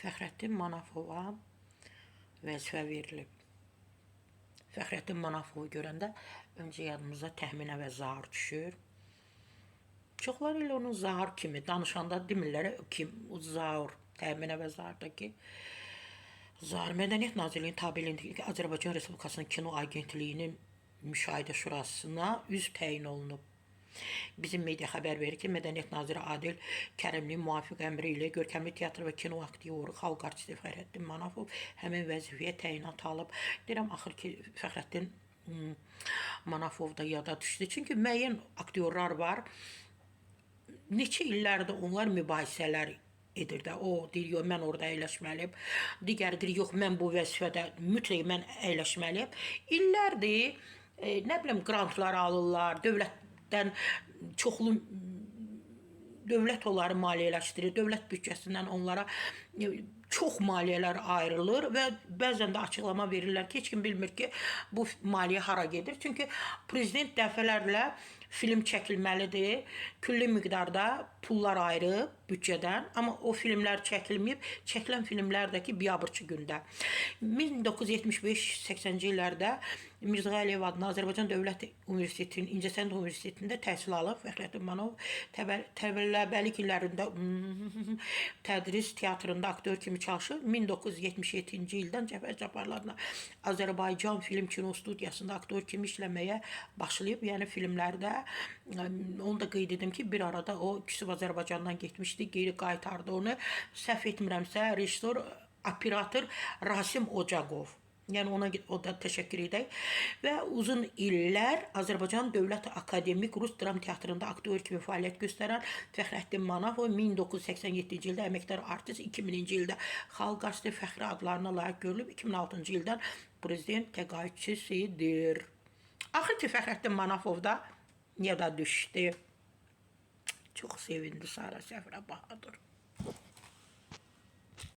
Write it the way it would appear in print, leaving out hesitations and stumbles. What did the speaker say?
Fəxrəddin Manafova vəzifə verilib. Fəxrəddin Manafovu görəndə öncə yadımıza Təxminə və Zaur düşür. Çoxları elə onun Zaur kimi danışanda demirlər kim o Zaur, Təxminə və Zaurdakı Zaur. Mədəniyyət Nazirliyinin tabeliyindəki Azərbaycan Respublikasının Kino Agentliyinin Müşahidə Şurasına üzv təyin olunub. Bizim media xəbər verir ki, Mədəniyyət naziri Adil Kərimlinin müvafiq əmri ilə görkəmli teatr və kino aktyoru, xalq artisti Fəxrəddin Manafov həmin vəzifəyə təyinat alıb. Deyirəm axır ki, Fəxrəddin Manafov da yada düşdü. Çünki müəyyən aktyorlar var. Neçə illərdir onlar mübahisələr edir də. O deyir, yox, mən orada əyləşməliyəm. Digəri deyir, yox, mən bu vəzifədə mütləq mən əyləşməliyəm. İllərdir, nə bilim, qrantlar alırlar, dövlətdən çoxlu dövlət onları maliyyələşdirir, dövlət büdcəsindən onlara çox maliyyələr ayrılır və bəzən də açıqlama verirlər ki, heç kim bilmir ki, bu maliyyə hara gedir. Çünki prezident dəfələrlə film çəkilməlidir, külli miqdarda pullar ayırıb büdcədən, amma o filmlər çəkilməyib, çəkilən filmlər də ki, biabırçı gündə. 1975-80-ci illərdə Mirzə Əliyev adına Azərbaycan Dövlət Universitetinin İncəsənət Universitetində təhsil alıb. Fəxrəddin Manov tələbəlik illərində tədris teatrında aktyor kimi çalışır. 1977-ci ildən Cəfər Cabbarlı adına Azərbaycan Film Kino Studiyasında aktyor kimi işləməyə başlayıb. Yəni filmlərdə onu da qeyd edim ki, bir arada o küsüb Azərbaycandan getmişdi, geri qaytardı onu. Səhv etmirəmsə, rejissor, operator Rasim Ocaqov. Yəni ona o da təşəkkür edək. Və uzun illər Azərbaycan Dövlət Akademik Rus Dram Teatrında aktyor kimi fəaliyyət göstərən Fəxrəddin Manafov 1987-ci ildə əməkdar artist, 2000-ci ildə xalq artisti fəxri adlarına layiq görülüb, 2006-cı ildən prezident təqaüdçüsüdür. Axır ki, Fəxrəddin Manafov da yada düşdü. Çox sevindi Sara Səfərə Bahadur.